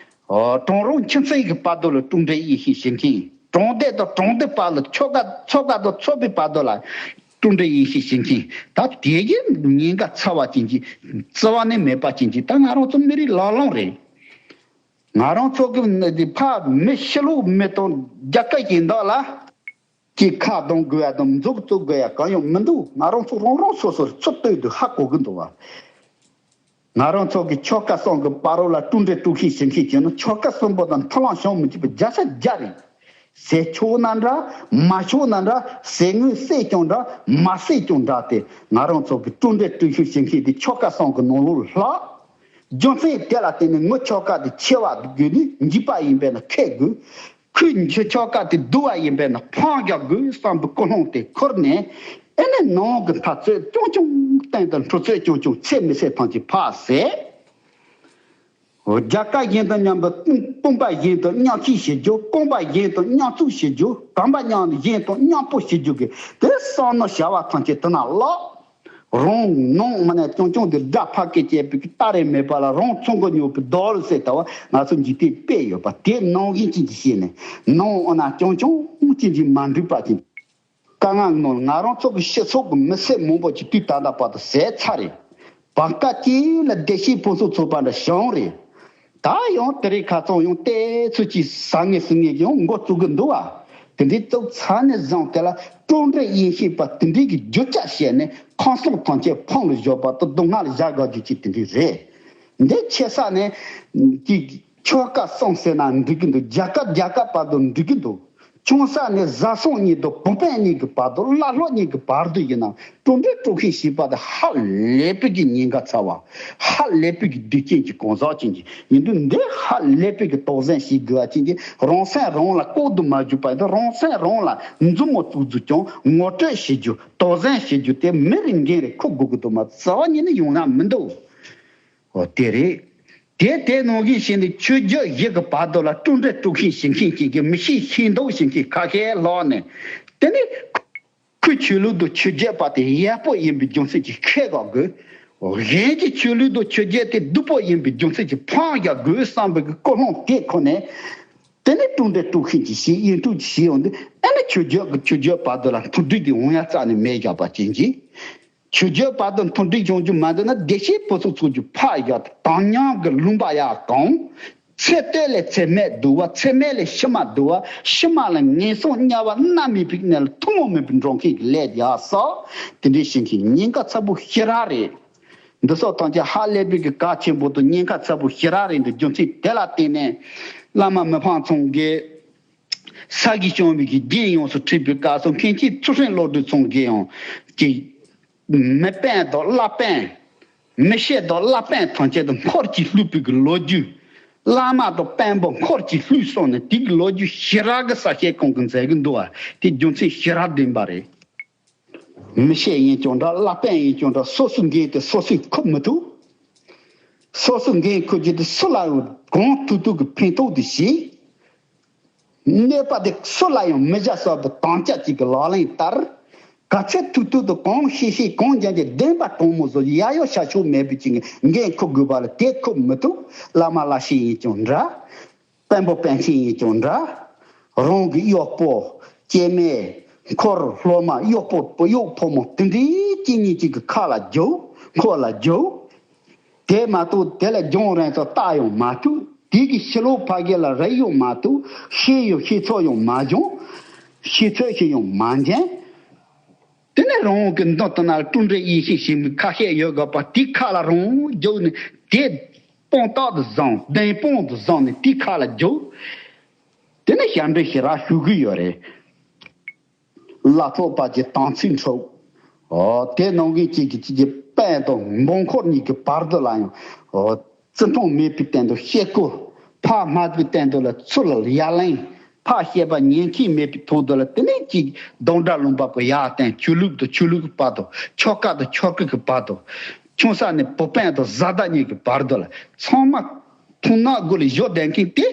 ཨོ། གྲོགས་རོགས་ཁྱིམ་མཚེས་ཀྱི་བར་དུ་ལ་དཀྲུག་འདྲེ་གཡས་ཤིང་བྱེད་མཁན། གྲོང་སྡེ་དང་གྲོང་སྡེ་བར་ལ་ཆོལ་ཁ་ཆོལ་ཁ་དང་ཚོགས་པའི་བར་དུ་ལ་དཀྲུག་འདྲེ་གཡས་ཤིང་བྱེད་མཁན། ད་དེ་གི་ཉེན་ཁ་ཚ་བ་ཅན་གྱི་རྩ་བ་ནས་མེད་པ་ཅན་གྱི་ད་ང་རང་ཚོ་མི་རིགས་ལག་ལོང་རེད། ང་རང་ཚོ་གི་ནི་དེ་ཕ་མི་ཕྱི་ལོགས་མི་དང་རྒྱ་སྐད་ཀྱི་འདག་ལ། ཀྱི་ཁ་གདོང་དགོས་ཡ་དང་མཛུབ་བཙུགས་དགོས་ཡ་གང་ཡང་མི་འདུག་ང་རང་ཚོ་རང་རང་སོ་སོར་ཚུར་ལྟོས་དུས་ཧ་གོ་གི་འདུག་བ། ང་རང་ཚོ་གི་ཆོལ་ཁ་གསུམ་གི་བར་ལ་དཀྲུག་འདྲེ་དཀྲུག་ཤིང་བྱེད་མཁན་བྱས་ན་ཆོལ་ཁ་གསུམ་པོ་དང་མཐུན་ལམ་བྱུང་མི་ཐུབ་པ་བརྒྱ་ཆ་བརྒྱ་རེད། ཟེར་ཆོག་ན་འདྲ། མ་ཆོག་ན་འདྲ། ཟེར་ངོས་བསད་ཀྱང་འདྲ། མ་བསད་ཀྱང་འདྲ་སྟེ། ང་རང་ཚོ་གི་དཀྲུག་འདྲེ་དཀྲུག་ཤིང་བྱེད་མཁན་དེ་ཆོལ་ཁ་གསུམ་གི་ནང་ལོགས་ལྷག་རྒྱུ་མཚན་དེ་ལ་བརྟེན་ནས་ངོ་ཆོལ་ཁ་དེ་ཆེ་བ་དགོས་ནི་འཇིགས་པ་ཡིན་པས་ན་ཁེགས་དགོས། ཁོས་ཆོལ་ཁ་དེ་སྡུག་པ་ཡིན་པས་ན་ཕམ་རྒྱག་དགོས་བསམ་པའི་ཀུན་སློང་དེ་ཁུར་ནས། ཨེ་ནས་ནང་གི་འཐབ་རྩོད་རྐྱང་རྐྱང་སྟེང་དུ་འཁྲུག་རྩོད་རྐྱང་རྐྱང་ཚད་མི་ཚད་ཐམས་ཅད་ཕར་ཟད། རྒྱལ་ཁབ་གཞན་དང་མཉམ་པའི་དཔུང་དཔུང་པ་གཞན་དང་མཉམ་ཁྲིད་བྱེད་རྒྱུ། རྐང་པ་གཞན་དང་མཉམ་བཙུགས་བྱེད་རྒྱུ། གོམ་པ་མཉམ་གཞན་དང་མཉམ་སྤོ་བྱེད་རྒྱུ་གི་དེ་བསམ་མནོ་བྱ་བ་ཐམས་ཅད་དེ་ན་བརླག་རང་ནང་མ་ནས་རྐྱང་རྐྱང་དེ་དགྲ་ཕ་སྐད་བྱས་པའི་གི་སྟ་རེ་མེད་པ་ལ་རང་ཚོང་གི་ཉོ་པའི་རྡོ་ལ་ཟེར་ལྟ་བ་ང་ཚོ་འཇིག་རྟེན་དཔེ་ཡོད་པ་དེ་ནང་བཞིན་ཅན་གྱི་བཤད་ནས་ནང་འོ་ན་རྐྱང་རྐྱང་ཅན་གྱི་མ་འགྲིག་པ་ཅན། དཀའ་ངལ་ནང་ང་རང་ཚོ་གི་སྤྱི་ཚོགས་ཀྱི་མི་སེར་མང་པོ་ཅིག་དུས་ད་ལྟ་བར་དུ་ཟད་ཚར་རེད། བར་སྐབས་ཅིག་ལ་བདེ་སྐྱིད་ཕུན་སུམ་ཚོགས་པ་འདྲ་བྱུང་རེད། ད་ཡང་དེ་རིང་ཁ་སང་ཡང་བལྟས་ཚོད་ཀྱིས་ཟ་ངེས་ཟིན་ངེས་ཀྱི་ཡང་འགོ་བཙུགས་ཀྱི་འདུག་བ། དེ་འདྲའི་བཙུགས་ཚར་ནས་བཟུང་དེ་ལ་དཀྲུག་འདྲེ་ཡིན་ཤེས་པ་དེ་འདྲའི་གི་རྒྱུ་ཆ་བཤད་ནས་ཁང་སོགས་ཐམས་ཅད་ཕང་ལ་བཞག་པ་དང་སྡུག་བསྔལ་ལ་བཞག་དགོས་རྒྱུ་ཅིག་དེ་འདྲའི་རེད། འདི་ཆེ་ས་ནས་ཀྱི་ཆོལ་ཁ་གསུམ་ཟེར་ན་འགྲིག་གི་འདུག་རྒྱལ་ཁབ་རྒྱལ་ཁབ་བར་དུ་འགྲིག་གི་འདུག་ཆུང་ས་ནས་བཟའ་ཚང་གཉིས་དང་བུ་སྤུན་གཉིས་ཀྱི་བར་དུ་བླ་སློབ་གཉིས་ཀྱི་བར་དུ་ཡིན་ན་དཀྲུག་འདྲེ་དཀྲུག་ཤིང་བྱེད་པ་དེ་ཧ་ལས་པའི་གི་ཉེན་ཁ་ཚ་བ། ཧ་ལས་པའི་གི་སྡིག་ཅན་གྱི་གང་ཟག་ཅན་གྱི་ཡིན་དུས་འདི་ཧ་ལས་པའི་གི་དོགས་ཟོན་བྱེད་དགོས་པ་ཅན་གྱི་རང་སེམས་རང་ལ་ལྐོག་ཏུ་མ་འཇུག་པ་ཡིན་དུས་རང་སེམས་རང་ལ་མཛུབ་མོ་བཙུགས་རྒྱུ་ཀྱང་ངོ་སྤྲོད་བྱེད་རྒྱུ་དོགས་ཟོན་བྱེད་རྒྱུ་དེ་མི་རེ་འགན་རེ་འཁུར་དགོས་ཀྱི་འདུག་མ་རྩ་བ་ཉིད་ནས་ཡོང་ན་མི་འདུག་འོ་དེ་རེད། དེ་དེ་ནང་བཞིན་བྱས་ནས་ཆོས་བརྒྱུད་བཞི་གི་བར་དུ་ལ་དཀྲུག་འདྲེ་དཀྲུག་ཤིང་བྱེད་མཁན་ཅན་གྱི་མི་ཤེས་ཤེས་མདོག་བྱེད་མཁན་ཁ་ཤས་ལོག་ནས། དེ་ནི་ཁོའི་ཆོས་ལུགས་དང་ཆོས་བརྒྱུད་པ་དེ་ཡག་པོ་ཡིན་པའི་རྒྱུ་མཚན་གྱིས་ཁས་བླངས་དགོས། གཞན་གྱི་ཆོས་ལུགས་དང་ཆོས་བརྒྱུད་དེ་སྡུག་པོ་ཡིན་པའི་རྒྱུ་མཚན་གྱིས་ཕམ་རྒྱག་དགོས་བསམ་པའི་ཀུན་སློང་དེ་ཁོ་ནས། དེ་ནས་དཀྲུག་འདྲེ་དཀྲུག་ཤིང་གྱི་ཞིག་ཡིན་དཀྲུག་ཅིག་ཞིག་ཡོང་དུས་ཨ་ནི་ཆོས་བརྒྱུད་ཀྱི་ཆོས་བརྒྱུད་བར་དུ་ལ་མཐུན་སྒྲིལ་དེ་འོང་ཡ་རྩ་ནས་མེད་བཞག་པ་ཅན་གྱིས། ཆོས་བརྒྱུད་བར་དུ་མཐུན་སྒྲིལ་བྱུང་རྒྱུ་མ་འདོད་ན་བདེ་སྐྱིད་ཕུན་སུམ་ཚོགས་རྒྱུ་ཕར་བཞག་དམ་ཉམས་ཀྱི་ལུང་པ་ཡག་གང་། ཚེ་སྟོད་ལས་ཚེ་སྨད་སྡུག་པ། ཚེ་སྨད་ལས་ཕྱི་མ་སྡུག་པ། ཕྱི་མ་ལ་ངན་སོང་དམྱལ་བ་མནར་མེད་པའི་གནས་ལ་ཐུན་མོང་མེད་པའི་འགྲོ་མཁན་གྱི་ལས་ཡག་སོགས་དེ་འདྲའི་བྱེད་མཁན་ཉེན་ཁ་ཚ་པོ་ཞེ་དྲག་རེད། འདི་སོགས་ཐམས་ཅད་ཧ་ལས་པའི་གི་གལ་ཆེན་པོ་དང་ཉེན་ཁ་ཚ་པོ་ཞེ་དྲག་རེད་འདུག་རྒྱུ་མཚན་དེ་ལ་བརྟེན་ནས་བླ་མ་མི་ཕམ་ཚང་གིས་ས་གིས་བྱུང་བའི་གི་རྒྱན་ཡོངས་སུ་འཁྲིད་པའི་སྐབས་སུ་མཁན་ཆེན་ཚུལ་ཁྲིམས་བློ་གྲོས་ཚང་གིས་ཡང་ཅིག་མི་དཔོན་དང་བླ་དཔོན། མི་བཤད་དང་བླ་དཔོན་ཐམས་ཅད་དུ་འཁོར་གྱིས་བསླུས་པའི་གི་ལོ་རྒྱུས། བླ་མ་དང་དཔོན་པོ་འཁོར་གྱིས་བསླུས་སོང་ནས་དེ་གི་ལོ་རྒྱུས་ཞེ་དྲག་གི་གསལ་བཤད་གང་གི་མཛད་གི་འདུག་བ་དེ་རྒྱུ་མཚན་ཞེ་དྲག་ལྡན་པ་རེད། མི་བཤད་ཡིན་ཀྱང་འདྲ་བླ་དཔོན་ཡིན་ཀྱང་འདྲ་སོ་སོའི་འགན་དེ་སོ་སོས་འཁུར་མི་ཐུབ། སོ་སོའི་འགན་འཁུར་རྒྱུ་དེ་སུ་ལ་ཡང་གང་ཐུབ་ཐུབ་ཀྱི་ཕན་ཐོགས་དེ་བྱེད། གནོད་པ་དེ་སུ་ལ་ཡང་མི་བྱ་བསམ་པའི་དམ་བཅའ་གཅིག་གི་ལག་ལེན་བསྟར། ག་ཚད་ཐུབ་ཐུབ་ཏུ་གང་ཤེས་ཤེས་གང་འཇོན་འཇོན་བདེན་པ་དྲང་མོ་བཟོ་ཡ་ཡོ་བྱ་ཕྱོགས་མེད་པའི་ཅིག་འགན་འཁུར་དགོས་པ་ལ་དེ་འཁུར་མི་ཐུབ། བླ་མ་བླ་ཤེས་ཡིན་ཀྱང་འདྲ། དཔོན་པོ་དཔོན་ཆེན་ཡིན་ཀྱང་འདྲ། རང་གི་གཡོག་པོ། སྐྱེ་དམན། འཁོར་སློབ་མ་གཡོག་པོ་གཡོག་ཕོ་མོ་དེ་འདྲའི་གཅིག་གཉིས་གཅིག་གི་ཁ་ལ་རྒྱུག་མཁོ་ལ་རྒྱུག་དེ་མ་གཏོགས་དེ་ལ་རྒྱང་རིང་དུ་ལྟ་ཡང་མ་ཐུབ། དེ་གི་ཕྱི་ལོགས་ཕ་གི་ལ་རེ་ཡང་མ་ཐུབ། ཤེས་ཡང་ཤེས་ཚོད་ཡང་མ་བྱུང་། ཤེས་ཚོད་ཤེས་ཡང་མ་འཇོན། དེ་ནས་རང་གི་མདུན་དུ་ན་དཀྲུག་འདྲེ་ཡེ་ཤེས་ཤེས་མི་ཁ་ཤས་ཡོད་དགོས་པ་དེ་ཁ་ལ་རང་རྒྱུག་ནས་དེ་དཔང་རྟགས་དུ་བཟུང་བདེན་དཔང་དུ་བཟུང་ནས་དེ་ཁ་ལ་རྒྱུག་དེ་ནས་ཞབས་འདྲེན་ཞེ་དྲག་ཞུ་གི་ཡོད་རེད། བླ་ཕོགས་པ་གྱི་དམ་ཚིག་འཁྲུག་འོ་དེ་ནང་གི་གཅིག་གིས་གཅིག་གི་དཔོན་དང་འབངས་འཁོར་གཉིས་ཀྱི་བར་དུ་ལ་ཡང་འོ་བརྩི་མཐོང་མེད་པའི་སྟེང་དུ་བཤད་སྐུ། ཕར་མ་བཏུས་སྟེང་དུ་ལ་ཚུར་ལ་ཡ་ལན། ཕར་བཤད་པ་ཉན་མཁན་མེད་པའི་ཐོག་ཏུ་ལ་དེ་ནས་གཅིག་གདོན་འདྲེ་ལུང་པ་པོ་ཡར་བསྟན། ཆོས་ལུགས་དང་ཆོས་ལུགས་ཀྱི་བར་དུ། ཆོལ་ཁ་དང་ཆོལ་ཁ་གི་བར་དུ། ཆུང་ས་ནས་བུ་སྤུན་དང་བཟའ་ཟླ་གཉིས་ཀྱི་བར་དུ་ལ་ཚང་མ་ཐུགས་སྣང་སྒོ་ལ་བཞག་བསྡད་མཁན་དེ་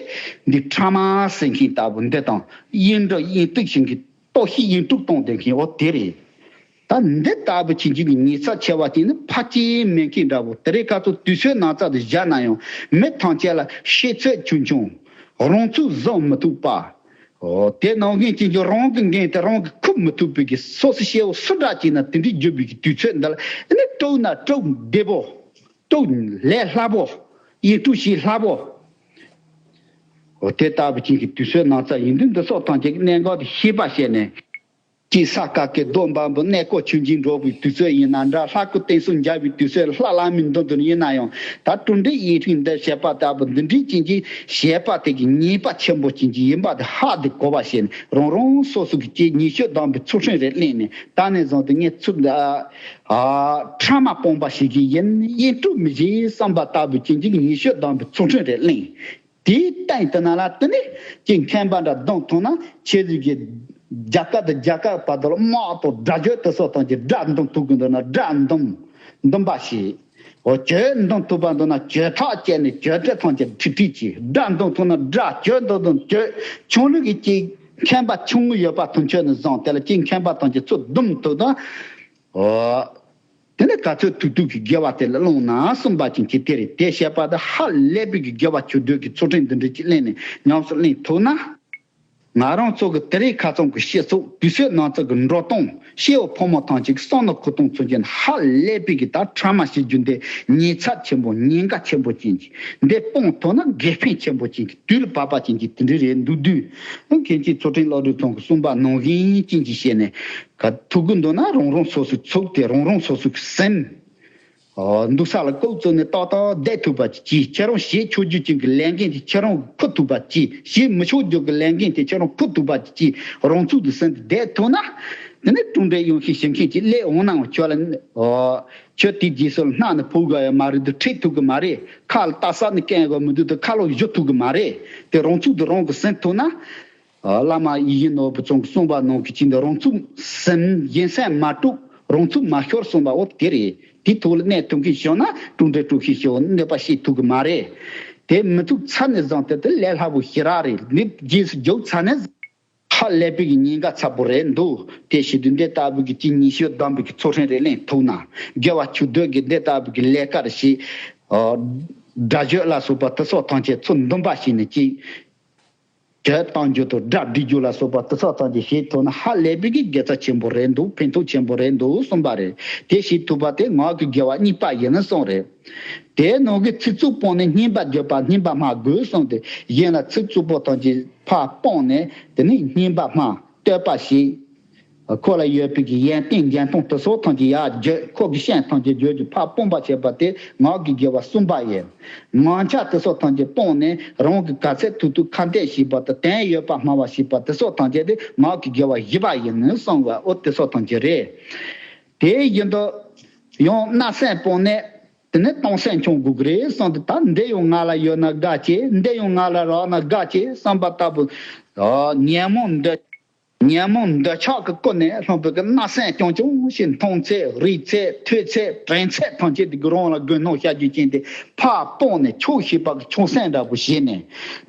འདི་ཕྲ་མ་ཟེར་མཁན་ལྟ་བུ་འདི་དང་གཡུལ་འགྲོ་གཡུལ་དུག་བྱེད་མཁན་ལྟོགས་ཤི་གཡུལ་དུག་གཏོང་བསྡད་མཁན་འོ་དེ་རེད། ད་འདི་ལྟ་བུ་བྱེད་མཁན་གྱི་ཉེས་ཚབས་ཆེ་བ་དེ་ནི་ཕ་སྐྱེས་མེད་མཁན་འདྲ་བོ་དེ་རེད། ཁ་ཚོ་དུས་ཚོད་ནང་ཚ་དུ་བཞག་ན་ཡང་མི་ཐམས་ཅད་ལ་ཤེས་ཚོད་ཆུང་ཆུང་། རང་ཚུགས་བཟུང་མི་ཐུབ་པ། འོ་དེ་ནང་བཞིན་བྱེད་རྒྱུ་རང་གི་འགན་དེ་རང་གིས་འཁུར་མི་ཐུབ་པའི་གི་སོ་སོ་སྐྱེ་བོ་སུ་འདྲ་བྱས་ན་དེ་འདྲའི་འགྱུར་བའི་གི་དུས་ཚོད་འདི་ལ་ཨ་ནི་དཀྲུག་ན་དཀྲུག་བདེ་པོ། དཀྲུག་ལས་སླ་པོ། ཡིད་དཀྲུག་བྱེད་སླ་པོ། འོ་དེ་ལྟ་བུ་ཅན་གྱི་དུས་ཚོད་ནང་ཚ་ཡིན་དུས། འདི་སོགས་ཐམས་ཅད་ཀྱི་གནད་འགག་དེ་ཤེས་པ་བྱས་ནས། ཀྱི་ས་ཀ་ཀའི་རྡོ་འབའ་འབུ་གནས་སྐོར་ཆུན་འགྱིང་འགྲོ་བའི་དུས་ཚོད་ཡིན་ན་འདྲ། ལྷ་སྐུ་བསྟན་སྲུང་རྒྱབ་པའི་དུས་ཚོད། ལྷ་བླ་མའི་མདུན་དུ་ཡིན་ན་ཡང་། ད་དྲུང་འདྲི་ཡིག་ཆ་འདི་བྱས་པ་ལྟ་བུ་འདི་འདྲའི་ཅན་གྱི་བྱས་པ་དེ་གི་ཉེས་པ་ཆེན་པོ་ཅན་གྱི་ཡིན་པ་དེ་ཧ་དེ་གོ་བ་བྱས་ནས། རང་རང་སོ་སོ་གི་ཀྱི་ཉི་ཤུ་བདུན་པའི་ཚུལ་ཁྲིམས་རེ་བླངས་ནས། ད་ནས་བཟུང་སྟེ་ངས་ཚུར་ཨ་ཨ་ཕྲ་མ་སྤོང་པ་ཞིག་གི་ཡིན། ཡིན་དྲུག་མི་བྱེད་བསམ་པ་ལྟ་བུ་ཅན་གྱི་ཉི་ཤུ་བདུན་པའི་ཚུལ་ཁྲིམས་རེ་བླངས། དེའི་སྟེང་དུ་ན་ལ་དེ་ནས་ཀྱི་མཁན་པ་འདྲ་བརྡུང་ཐུབ་ན། ཁྱེད་ཚོས་ཀྱི་རྒྱ་གར་དང་རྒྱ་གར་བར་དུ་ལ་དམག་དང་དགྲ་བཅོམ་དེ་སོགས་དང་གྱི་དགྲ་བརྡུང་ཐུབ་ཀྱི་འདུག་ན། དགྲ་བརྡུང་བརྡུང་པ་ཞིག་འོ་གྱོད་བརྡུང་ཐུབ་པ་འདུག་ན། གྱོད་ཐག་བཅད་ནས་གྱོད་འདྲེ་ཐམས་ཅད་ཁྲིད་ཁྲིད་ཀྱིས། དགྲ་བརྡུང་ཐུབ་ན་དགྲ། གྱོད་བརྡུང་ཐུབ་ན་གྱོད། ཆུང་ལུགས་ཀྱི་ཀྱི་མཁན་པ་ཆུང་ངུ་ཡོད་པ་དུང་ཆོས་ནས་བཟུང་དེ་ལ་ཀྱི་མཁན་པ་དང་གྱི་ཚུར་བརྡུང་ཐུབ་ན། འོ། དེ་ནས་ག་ཚོད་ཐུབ་ཐུབ་ཀྱི་དགེ་བ་དེ་ལ་བླངས་ན་གསུངས་པ་ཅན་གྱི་དེ་རེད། དེ་བཤད་པ་དེ་ཧ་ལས་པའི་གི་དགེ་བ་ཆོས་སྡུད་ཀྱི་ཚུལ་ཁྲིམས་འདི་འདྲ་ཅིག་བླངས་ནས་ཉམས་སུ་ལེན་ཐུབ་ན། ང་རང་ཚོ་གི་དེ་རིང་ཁ་ཚང་གི་སྤྱི་ཚོགས་དུས་ཚོད་ནང་ཚོ་གི་འགྲོ་སྟངས། སྐྱེ་བོ་ཕོ་མོ་ཐམས་ཅད་ཀྱི་བསམ་བློ་འཁོར་སྟངས་ཚུན་ཆད་ཧ་ལས་པའི་གི་ད་ཕྲ་མ་ཞིག་རྒྱུ་འདི་ཉེན་ཚབས་ཆེན་པོ། ཉེན་ཁ་ཆེན་པོ་ཅན་གྱི། འདི་སྤོང་ཐུབ་ན་དགེ་ཕན་ཆེན་པོ་ཅན་གྱི། དུས་ལ་བབ་པ་ཅན་གྱི་དེ་འདྲ་རེད་འདུག་དུས། མཁན་ཆེན་ཚུལ་ཁྲིམས་བློ་གྲོས་ཚང་གིས་གསུངས་པ་ནང་བཞིན་ཅན་གྱི་བྱས་ནས། ག་ཐུག་གི་འདུག་ན་རང་རང་སོ་སོའི་ཚུགས་དེ་རང་རང་སོ་སོའི་སེམས། ཨོ། འདུག་ས་ལ་ལྐོག་བཙུགས་ནས་ཏག་ཏག་བསྡད་ཐུབ་པ་ཅིག་གྱིས། ཁྱེད་རང་བྱེད་ཆོག་རྒྱུ་ཅན་གྱི་ལས་འགན་དེ་ཁྱེད་རང་འཁུར་ཐུབ་པ་ཅིག། བྱེད་མི་ཆོག་རྒྱུ་གི་ལས་འགན་དེ་ཁྱེད་རང་འཁུར་ཐུབ་པ་ཅིག་གྱིས། རང་ཚུགས་དེ་ཟིན་ཏེ་བསྡད་ཐུབ་ན། དེ་ནས་དྲུང་འདྲེ་ཡོང་ཤེས་ཞིང་མཁན་གྱིས་སླེབས་འོང་ནའང་ཁྱོད་ལ། ཨོ། ཁྱོད་དེའི་རྗེས་སུ་ལྷག་ནས་ཕུག་དགོས་ཡ་མ་རེད་དུ། ཁྲིད་ཐུབ་གི་མ་རེད། ཁ་ལ་ལྟ་ས་ནས་སྐད་འགོ་མི་འདུག་དུ། ཁ་ལོ་བཞུ་ཐུབ་གི་མ་རེད། དེ་རང་ཚུགས་དེ་རང་གིས་ཟིན་ཐུབ་ན། ཨ། བླ་མ་ཡིད་བཞིན་ནོར་བུ་ཚང་གིས་གསུངས་པ་ནང་གི་ཅིག་འདི་རང་ཚུགས་སེམས་གཞན་སེམས་མ་དཀྲུག། རང་ཚུགས་མ་ཤོར་གསུངས་པ་འོ་དེ་རེད། དེ་ཐོག་ལ་གནས་ཐུབ་མཁན་བྱུང་ན་དྲུང་འདྲེ་དཀྲུག་ཤེས་ཤོག་གནོད་པ་བྱེད་ཐུབ་གི་མ་རེད། དེ་མི་ཐུབ་ཚར་ནས་བཟུང་སྟེ་དེ་ལས་སླ་པོ་ཞེ་དྲག་རེད། འདི་རྗེས་སུ་འཇུག་ཚར་ནས་ཧ་ལས་པའི་གི་ཉེན་ཁ་ཚ་པོ་རེད་འདུག་དེ་བྱེད་དུས་འདི་ལྟ་བུའི་གི་ཅིག་ཉི་ཤུ་བདུན་པའི་གི་ཚུལ་ཁྲིམས་རེ་ལེན་ཐུབ་ན། དགེ་བ་ཆོས་སྡུད་ཀྱི་འདི་ལྟ་བུའི་གི་ལས་ཀ་རེ་བྱེད། ཨ། དགྲ་གཅོད་ལ་སོགས་པ་དེ་སོགས་ཐམས་ཅད་ཚུར་འདུམ་པ་བྱས་ནས་ཅིག་གྱོད་གཏོང་རྒྱུ་དང་དགྲ་སྒྲིག་རྒྱུ་ལ་སོགས་པ་དེ་ཚོ་ཐམས་ཅད་བྱེད་ཐུབ་ན་ཧ་ལས་པའི་གི་དགེ་རྩ་ཆེན་པོ་རེད་འདུག་ཕན་ཐོགས་ཆེན་པོ་རེད་འདུག་གསུངས་པ་རེད། དེ་བྱེད་ཐུབ་པ་དེ་ངག་གི་དགེ་བ་གཉིས་པ་ཡིན་གསུངས་རེད། དེའི་ནང་གི་ཚིག་རྩུབ་སྤངས་ནས་སྙན་པ་བརྗོད་པ་སྙན་པ་སྨྲ་དགོས་གསུངས་ཏེ། གཞན་ལ་ཚིག་རྩུབ་པོ་ཐམས་ཅད་ཕར་སྤངས་ནས། དེ་ནས་སྙན་པ་སྨྲ། བསྟོད་པ་བྱེད། ཁོ་ལ་ཡོད་པའི་གི་ཡོན་ཏན་འགན་སྟོང་དེ་ཚོ་ཐམས་ཅད་ཡར་བརྗོད། ཁོ་གི་སྤྱན་ཐམས་ཅད་བརྗོད་ཀྱི་ཕར་སྤོང་བ་བྱེད་པ་དེ་ངག་གི་དགེ་བ་གསུམ་པ་ཡིན། ངག་འཁྱལ་དེ་ཚོ་ཐམས་ཅད་སྤངས་ནས་རང་གི་ག་ཚད་ཐུབ་ཐུབ་ཁ་འདོན་བྱེད་པ་དང་དོན་ཡོད་པ་སྨྲ་བ་བྱེད་པ་དེ་ཚོ་ཐམས་ཅད་དེ་ངག་གི་དགེ་བ་བཞི་པ་ཡིན་གསུངས་པ་འོ་དེ་ཚོ་ཐམས་ཅད་རེད། དེ་བཞིན་དུ་ཡང་བརྣབ་སེམས་སྤངས་ནས། དེ་ནས་གཏོང་སེམས་སྐྱོང་དགོས་ཀྱི་རེད་གསུངས་ཏེ། ད་འདི་ཡང་ང་ལ་ཡོད་ན་དགའ་ཅེས། འདི་ཡང་ང་ལ་རག་ན་དགའ་ཅེས་བསམ་པ་ལྟ་བུ། ཨ། ཉོན་མོངས་འདོད། ཉོན་མོངས་འདོད་ཆགས་ཀྱི་ཀུན་ནས་བསླངས་པའི་གི་བརྣབ་སེམས་རྐྱང་རྐྱང་ཞིག་མཐོང་ཚད། རེག་ཚད། ཐོས་ཚད། དྲན་ཚད་ཐམས་ཅད་དེ་གི་རང་ལ་རྒོལ་གནང་བྱ་རྒྱུ་ཅན་དེ་ཕར་སྤངས་ནས་ཆོག་ཤེས་པ་གི་ཆོག་སེམས་འདྲ་པོ་བྱས་ནས།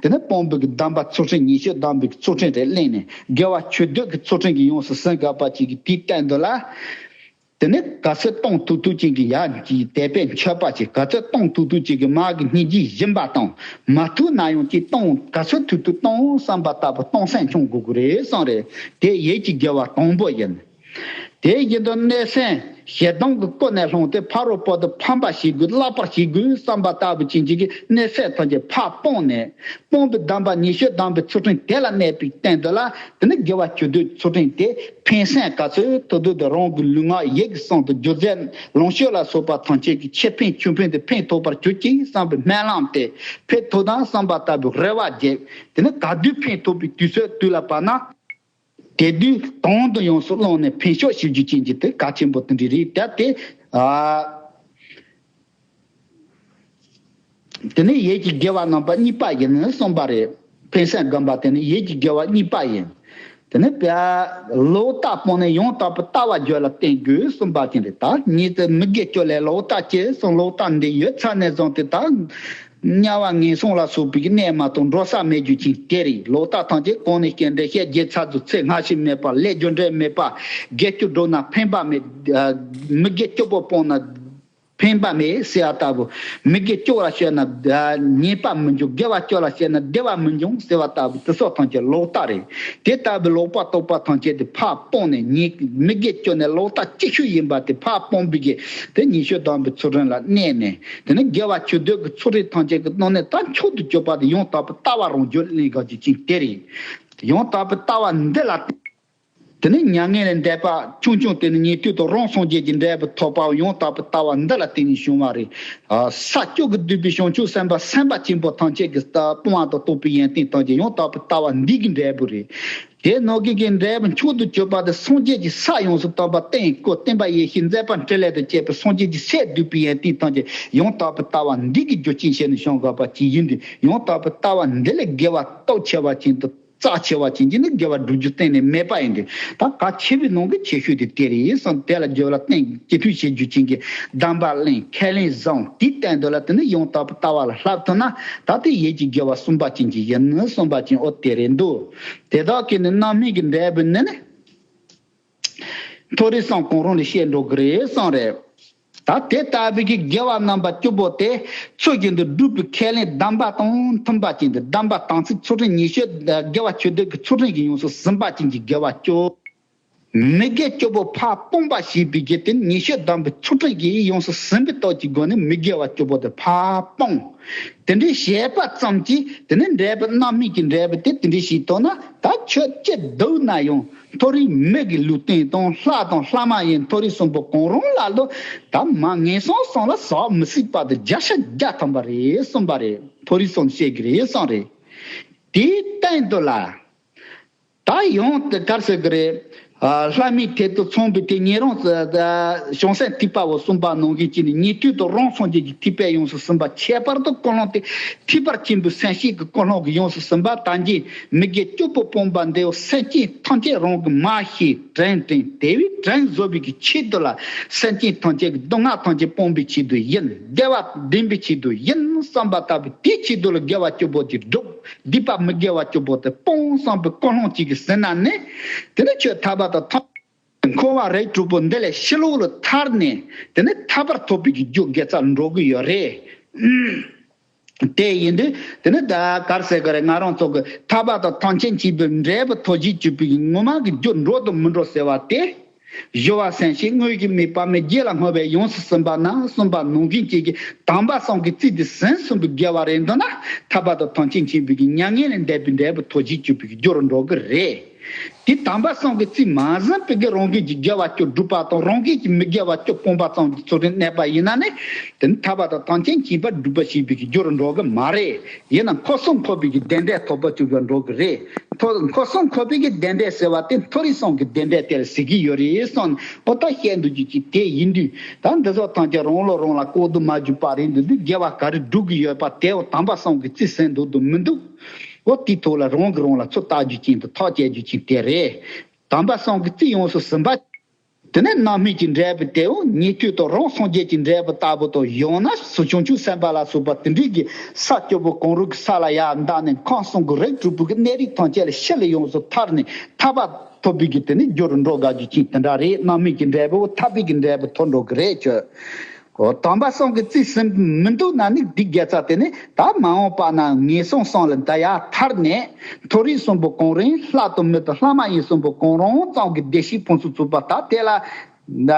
དེ་ནས་སྤོང་བའི་གི་གདམས་པ་ཚུལ་ཁྲིམས། ཉི་ཤུ་གདམས་པའི་གི་ཚུལ་ཁྲིམས་རེ་བླངས་ནས། དགེ་བ་ཆོས་སྡུད་ཀྱི་ཚུལ་ཁྲིམས་ཀྱི་ཡོངས་སུ་ཟིན་དགོས་པ་ཅིག་གི་དེའི་སྟེང་དུ་ལ། དེ་ནས་ག་ཚོད་གཏོང་ཐུབ་ཐུབ་ཅིག་གི་ཡར་གྱི་དད་པས་མཆོད་པ་བྱེད། ག་ཚོད་གཏོང་ཐུབ་ཐུབ་ཅིག་གི་མར་གྱི་སྙིང་རྗེ་སྦྱིན་པ་གཏོང་། མ་ཐུབ་ན་ཡང་ཅིག་གཏོང་། ག་ཚོད་ཐུབ་ཐུབ་གཏོང་བསམ་པ་ལྟ་བུ་གཏོང་སེམས་སྐྱོང་དགོས་ཀྱི་རེད་གསུངས་རེད། དེ་ཡིད་ཀྱི་དགེ་བ་དང་པོ་ཡིན། དེ་བཞིན་དུ་གནོད་སེམས་ཞེ་སྡང་གི་ཀུན་ནས་བསླངས་ཏེ་ཕ་རོལ་པོ་དེ་ཕམ་པ་བྱེད་དགོས། བརླག་པར་བྱེད་དགོས་བསམ་པ་ལྟ་བུ་ཅན་ཅིག་གི་གནོད་སེམས་ཐམས་ཅད་ཕར་སྤངས་ནས། སྤོང་བའི་གདམས་པ་ཉི་ཤུ་གདམས་པའི་ཚུལ་ཁྲིམས་དེ་ལ་གནས་པའི་སྟེང་དུ་ལ། དེ་ནི་དགེ་བ་ཆོས་སྡུད་ཚུལ་ཁྲིམས་དེ་ཕན་སེམས་ག་ཚོད་ཐུབ་ཐུབ་དེ་རང་གི་ལུས་ངག་ཡིད་ཀྱི་གསུང་དང་སྒྱུ་རྩལ་ལོངས་སྤྱོད་ལ་སོགས་པ་ཐམས་ཅད་ཀྱི་ཆེ་ཕན་ཆུང་ཕན་དེ་ཕན་ཐོགས་པར་གྱུར་ཅིག་བསམ་པའི་སྨོན་ལམ་དེ་ཕན་ཐོགས་དང་བསམ་པ་ལྟ་བུའི་རེ་བ་བརྒྱབ། དེ་ནི་ག་དུས་ཕན་ཐོགས་པའི་དུས་ཚོད་དུས་ལ་བབ་ན། དེ་དུས་དོན་དུ་ཡོངས་སུ་བླངས་ནས་ཕན་ཕྱོགས་ཞིབ་རྒྱུ་ཅན་གྱི་དེ་གལ་ཆེན་པོ་དེ་འདྲ་རེད། ད་དེ། ཨ། དེ་ནི་ཡིད་ཀྱི་དགེ་བ་རྣམ་པ་གཉིས་པ་ཡིན་གསུངས་པ་རེད། ཕན་སེམས་སྒོམ་པ་དེ་ནི་ཡིད་ཀྱི་དགེ་བ་གཉིས་པ་ཡིན། དེ་ནི་ལོག་ལྟ་སྤངས་ནས་ཡང་དག་པའི་ལྟ་བ་རྒྱུད་ལ་བསྟེན་དགོས་གསུངས་པ་དེ་རེད། ད་ཉིད་དུ་མི་དགེ་བཅུ་ལས་ལོག་ལྟ་སྐྱེས་སོང་། ལོག་ལྟ་འདི་ཡོད་ཚར་ནས་བཟུང་སྟེ་ད་དམྱལ་བ་ངན་སོང་ལ་སོགས་པའི་གནས་མ་གཏོགས་འགྲོ་ས་མེད་རྒྱུ་ཅན་དེ་རེད། ལོག་ལྟ་ཐམས་ཅད་གོང་ནས་སྐྱེ་འདྲེན་བཤད་རྒྱུ་ཚ་ཚུ་ཚེ་སྔ་ཕྱི་མེད་པ། ལས་རྒྱུ་འབྲས་མེད་པ། དགེ་བཅུ་བསྒྲུབས་ན་ཕན་པ་མེད། མི་དགེ་བཅུ་པོ་སྤངས་ན། ཕན་པ་མེད་ཟེར་བ་ལྟ་བུ། མི་དགེ་བཅུ་ལ་སྤྱོད་ན་ཉེས་པ་མི་འབྱུང་། དགེ་བ་བཅུ་ལ་སྤྱོད་ན་བདེ་བ་མི་འབྱུང་ཟེར་བ་ལྟ་བུ་དེ་སོགས་ཐམས་ཅད་ལོག་ལྟ་རེད། དེ་ལྟ་བུའི་ལོག་པར་རྟོག་པ་ཐམས་ཅད་དེ་ཕར་སྤངས་ནས། ཉེས་མི་དགེ་བཅུ་ནི་ལོག་ལྟ་ཅིག་ཤོས་ཡིན་པ་དེ་ཕར་སྤངས་པའི་གི་དེ་ཉེས་སྤྱོད་དམ་པའི་ཚུལ་ཁྲིམས་ལ་གནས་ནས། དེ་ནི་དགེ་བ་ཆོས་སྡུད་ཀྱི་ཚུལ་ཁྲིམས་ཐམས་ཅད་ཀྱི་སྣང་གནས་དང་མཆོག་ཏུ་གྱུར་པ་དེ་ཡང་དག་པའི་ལྟ་བ་རང་རྒྱུད་ལ་གནས་དགོས་རྒྱུ་ཅན་དེ་རེད། ཡང་དག་པའི་ལྟ་བ་འདི་ལ། དེ་ནི་མྱ་ངན་ལས་འདས་པ་ཆུང་ཆུང་། དེ་ནི་ཉན་ཐོས་དང་རང་སངས་རྒྱས་ཀྱི་འབྲས་བུ་ཐོབ་པའོ། ཡང་དག་པའི་ལྟ་བ་འདི་ལ་བརྟེན་ནས་བྱུང་བ་རེད། ས་བཅུ་གིས་བསྡུས་པའི་བྱང་ཆུབ་སེམས་དཔའ་སེམས་དཔའ་ཆེན་པོ་ཐམས་ཅད་ཀྱི་སྤོང་བ་དང་རྟོགས་པའི་ཡོན་ཏན་ཐམས་ཅད་ཡང་དག་པའི་ལྟ་བ་འདི་གི་འབྲས་བུ་རེད། དེ་ནང་གི་གི་འབྲས་བུ་མཆོག་ཏུ་གྱུར་པ་དེ་སངས་རྒྱས་ཀྱི་ས་ཡོངས་སུ་དག་པ་སྟེང་སྐུ་སྟོན་པ་ཡེ་ཤེས་མཛད་པ་འཕྲིན་ལས་དང་བཅས་པའི་སངས་རྒྱས་ཀྱི་སས་བསྡུས་པའི་ཡོན་ཏན་ཐམས་ཅད་ཡང་དག་པའི་ལྟ་བ་འདི་གི་རྒྱུ་ཅན་བྱས་ནས་བྱུང་དགོས་པ་ཅིག་ཡིན་དུས། ཡང་དག་པའི་ལྟ་བ་འདི་ལས་དགེ་བ་སྟོབས་ཆེ་བ་ཅན་དང་རྩ་ཆེ་བ་ཅན་གྱི་ནི་དགེ་བ་སྒྲུབ་རྒྱུ་གཏན་ནས་མེད་པ་ཡིན་ཏེ། ད་གལ་ཆེ་བའི་ནང་གི་ཆེ་ཤོས་དེ་དེ་རེད་གསུངས། དེ་ལ་རྒྱུད་ལ་བརྟེན་གྱི་ཐུགས་བྱེད་རྒྱུ་ཅན་གྱི་གདམས་པ་གླེང་། ཁས་ལེན་བཟང་། དེའི་སྟེང་དུ་ལ་དེ་ནི་ཡང་དག་པའི་ལྟ་བ་ལ་བསླབ་ཐུབ་ན། ད་དེ་ཡིད་ཀྱི་དགེ་བ་གསུམ་པ་ཅན་གྱི་ཡིན་གསུངས་པ་ཅན། འོ་དེ་རེད་འདུག་དེ་དག་གི་ནི་རྣམ་སྨིན་གྱི་འབྲས་བུ་ནི་ནི། མཐོ་རིས་སམ་གང་རུང་ལ་བཤད་འགྲོ་གི་རེད་གསུངས་རེད། ད་དེ་ལྟ་བུའི་གི་དགེ་བ་རྣམ་པ་བཅུ་པོ་དེ་ཚུལ་བཞིན་དུ་སྒྲུབ་པའི་ཁས་ལེན་གདམས་པ་དང་མཐུན་པ་ཅན་དུ། གདམས་པ་དམ་ཚིག་ཚུལ་ཁྲིམས་ཉེས་སྤྱོད་དགེ་བ་ཆོས་སྡུད་ཀྱི་ཚུལ་ཁྲིམས་ཀྱིས་ཡོངས་སུ་ཟིན་པ་ཅན་གྱི་དགེ་བ་བཅུ། མི་དགེ་བཅུ་པོ་ཕར་སྤོང་བ་ཞེས་པའི་གི་དེ་ཉེས་སྤྱོད་དམ་པའི་ཚུལ་ཁྲིམས་ཀྱིས་ཡོངས་སུ་ཟིན་པའི་སྟོབས་ཀྱི་སྒོ་ནས་མི་དགེ་བ་བཅུ་པོ་དེ་ཕར་སྤོང་། དེ་འདྲའི་བྱས་པ་ཙམ་གྱིས་དེ་ནི་འབྲས་བུ་རྣམ་སྨིན་གྱི་འབྲས་བུ་དེ་དེ་འདྲའི་ཞིག་ཐོབ་ན། ད་ཁྱོད་ཅི་སྡུག་ན་ཡང་མཐོ་རིས་མི་གི་ལུས་རྟེན་དང་ལྷ་དང་ལྷ་མ་ཡིན་མཐོ་རིས་གསུམ་པོ་གང་རུང་ལ་ལོ། ད་མ་ངན་སོང་གསུམ་ལ་ཟག་མི་སྲིད་པ་དེ་བརྒྱ་ཆ་བརྒྱ་ཐམ་པ་རེད་གསུངས་པ་རེད། མཐོ་རིས་གསུམ་བཤད་གི་རེད་གསུངས་རེད། དེའི་སྟེང་དུ་ལ། ད་ཡང་དེ་གར་ཟེར་གི་རེད། ཨ། ལྷ་མིའི་ཐད་དུ་མཚོན་པའི་དེ་ཉན་རང་། ཨ། བྱང་སེམས་ཐེག་པ་བོ་གསུངས་པ་ནང་བཞིན་བྱས་ནས་ཉན་ཐོས་དང་རང་སངས་རྒྱས་ཀྱི་ཐེག་པས་ཡོངས་སུ་ཟིན་པ། ཁྱད་པར་དུ་ཀུན་སློང་དེ་ཐེག་པ་ཆེན་པོའི་སེམས་བསྐྱེད་ཀྱི་ཀུན་སློང་གིས་ཡོངས་སུ་ཟིན་པ། ད་གིན་མི་དགེ་བཅུ་པོ་སྤོང་བ་འདི་བོ་སེམས་ཅན་ཐམས་ཅད་རང་གིས་མ་ཤེས་དྲན་དྲན་དེ་བས་དྲན་བཟོ་བའི་གི་ཆེད་དུ་ལ། སེམས་ཅན་ཐམས་ཅད་ཀྱི་སྡུག་བསྔལ་ཐམས་ཅད་སྤོང་བའི་ཆེད་དུ་ཡིན། བདེ་བ་འདེམས་པའི་ཆེད་དུ་ཡིན་བསམ་པ་ལྟ་བུ་དེའི་ཆེད་དུ་ལ་དགེ་བ་བཅུ་པོ་དེ་སྒྲུབ། སྡིག་པ་མི་དགེ་བ་བཅུ་པོ་དེ་སྤོང་བསམ་པའི་ཀུན་སློང་གཅིག་གིས་ཟིན་ན་ནི། དེ་ནི་ཁྱོད་ཐར་པ་དང་ཐམས་ཅད་འཁོར་བ་རིགས་དྲུག་པོ་འདི་ལས་ཕྱི་ལོགས་ལ་ཐར་ནས། དེ་ནི་ཐར་པར་ཐོབ་པའི་གི་རྒྱུ་དགེ་རྩ་འགྲོ་གི་ཡོད་རེད། དེ་ཡིན་དུས་དེ་ནི་ད་གར་ཟེར་གི་རེད། ང་རང་ཚོ་གི་ཐར་པ་དང་ཐམས་ཅད་མཁྱེན་པའི་འབྲས་བུ་ཐོབ་བྱེད་བཅུག་པའི་གི་ངོ་མ་གི་རྒྱུ་འགྲོ་དང་མི་འགྲོ་ཟེར་བ་དེ། སྦྱོར་བ་སེམས་བསྐྱེད་དངོས་གཞི་དམིགས་པ་མེད་རྒྱུད་ལ་བསྔོས་པས་ཡོངས་སུ་ཟིན་པ་ན་གསུངས་པ་ནང་བཞིན་བྱས་ཀྱི་དམ་པ་གསུམ་གྱི་རྩིས་དེ་ཟིན་སོང་བའི་དགེ་བ་རེད་འདུག་ན། ཐར་པ་དང་ཐམས་ཅད་མཁྱེན་པའི་གི་མྱ་ངན་ལས་འདས་པའི་འབྲས་བུ་ཐོབ་བྱེད་བཅུག་པའི་གི་རྒྱུ་རུ་འགྲོ་གི་རེད། དེ་དམ་པ་གསུམ་གྱི་རྩིས་མ་ཟིན་པའི་གི་རང་གི་གི་དགེ་བ་བཅུ་སྒྲུབ་པ་དང་རང་གི་གི་མི་དགེ་བ་བཅུ་སྤོང་བ་ཙམ་གྱི་ཚུལ་ཁྲིམས་གནས་པ་ཡིན་ན་ནི། དེ་ནི་ཐར་པ་དང་ཐམས་ཅད་མཁྱེན་པ་སྒྲུབ་པ་བྱེད་པའི་གི་རྒྱུ་རུ་འགྲོ་གི་མ་རེད། ཡིན་ན་འཁོར་གསུམ་འཁོར་བའི་གི་བདེ་འབྲས་ཐོབ་པ་བཅུག་པར་འགྲོ་གི་རེད། མཐོ། འཁོར་གསུམ་འཁོར་བའི་གི་བདེ་འབྲས་ཟེར་བ་དེ་མཐོ་རིས་གསུམ་གྱི་བདེ་འབྲས་དེར་ཟེར་གྱི་ཡོད་རེད་གསུངས། ཨོ་ད་བཤད་འདུག་རྒྱུ་ཅིག་དེ་ཡིན་དུས། ད་འདི་ཚོ་ཐམས་ཅད་རང་ལོ་རང་ལ་ལྐོག་ཏུ་མ་གྱུར་པ་རེད་འདུག་དུས་དགེ་བ་ག་རེ་སྒྲུབ་ཀྱི་ཡོད་པ་དེའོ་དམ་པ་གསུམ་གྱི་རྩིས་ཟིན་འདུག་དུ་མི་འདུག་ཨོ་དེའི་ཐོག་ལ་རང་གིས་རང་ལ་ཚོད་ལྟ་རྒྱུ་ཅིག་དང་ཐག་བཅད་རྒྱུ་ཅིག་དེ་རེད། དམ་པ་གསུམ་གྱི་རྩིས་ཡོངས་སུ་ཟིན་པ། དེ་ནས་རྣམ་སྨིན་གྱི་འབྲས་བུ་དེའོ་ཉན་ཐོས་དང་རང་སངས་རྒྱས་ཀྱི་འབྲས་བུ་ལྟ་བུ་དང་། ཡང་ན་བྱང་ཆུབ་སེམས་དཔའ་ལ་སོགས་པ་དེ་འདྲའི་གི་ས་བཅུ་པོ་གང་རུང་གི་ས་ལ་ཡར་འདར་ནས་འཁོར་གསུམ་གྱི་རིགས་དྲུག་པོ་གི་གནས་རིས་ཐམས་ཅད་ལས་ཕྱི་ལ་ཡོངས་སུ་ཐར་ནས་ཐར་པ་ཐོབ་པའི་གི་དེ་ནི་རྒྱུ་རུ་འགྲོ་དགའ་རྒྱུ་ཅིག་དེ་འདྲ་རེད། རྣམ་སྨིན་གྱི་འབྲས་བུ་ཐར་པའི་གི་འབྲས་བུ་ཐོབ་འགྲོ་གི་རེད་ཁྱོད། ཨོ། དམ་པ་གསུམ་གྱི་རྩིས་ཟིན་མི་འདུག་ན་ནི་འདི་དགེ་རྩ་དེ་ནི་ད་མ་འོངས་པ་ན་ངན་སོང་གསུམ་ལས་འདི་ཡར་ཐར་ནས་མཐོ་རིས་གསུམ་པོ་གང་རུང་། ལྷ་དང་མི་དང་ལྷ་མ་ཡིན་གསུམ་པོ་གང་རུང་ཙམ་གྱི་བདེ་གཤེགས་ཕུན་སུམ་ཚོགས་པ་ད་དེ་ལ་ད་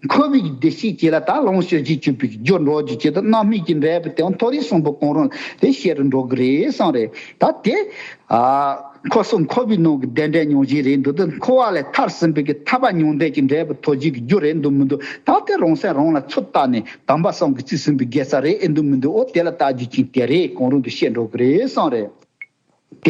འཁོར་བའི་བདེ་གཤེགས་ཅིག་ལ་ད་ལོངས་སྤྱོད་བྱེད་བཅུག་པའི་རྒྱུར་འགྲོ་རྒྱུ་ཅིག་དང་། རྣམ་སྨིན་གྱི་འབྲས་བུ་དེའང་མཐོ་རིས་གསུམ་པོ་གང་རུང་དེ་ཤེས་རུ་འགྲོ་གི་རེད་གསུངས་རེད། ད་དེ། ཨ། འཁོར་གསུམ་འཁོར་བའི་ནང་གི་བདེ་འབྲས་མྱོང་བཞིན་རེད་འདུག་དེ་འཁོར་བ་ལས་ཐར་ཟིན་པའི་གི་ཐར་པ་མྱོང་འདོད་ཀྱི་འབྲས་བུ་ཐོབ་བྱེད་ཀྱི་རྒྱུ་རེད་འདུག་མི་འདུག་ད་དེ་རང་སེམས་རང་ལ་ཚོད་ལྟ་ནས་དམ་པ་གསུམ་གྱི་རྩིས་ཟིན་པའི་དགེ་རྩ་རེད་ཨེ་འདུག་མི་འདུག་ཨོ་དེ་ལ་ལྟ་རྒྱུ་ཅིག་དེ་རེད། གང་རུང་དུ་བཤད་འགྲོ་གི་རེད་གསུངས་རེད།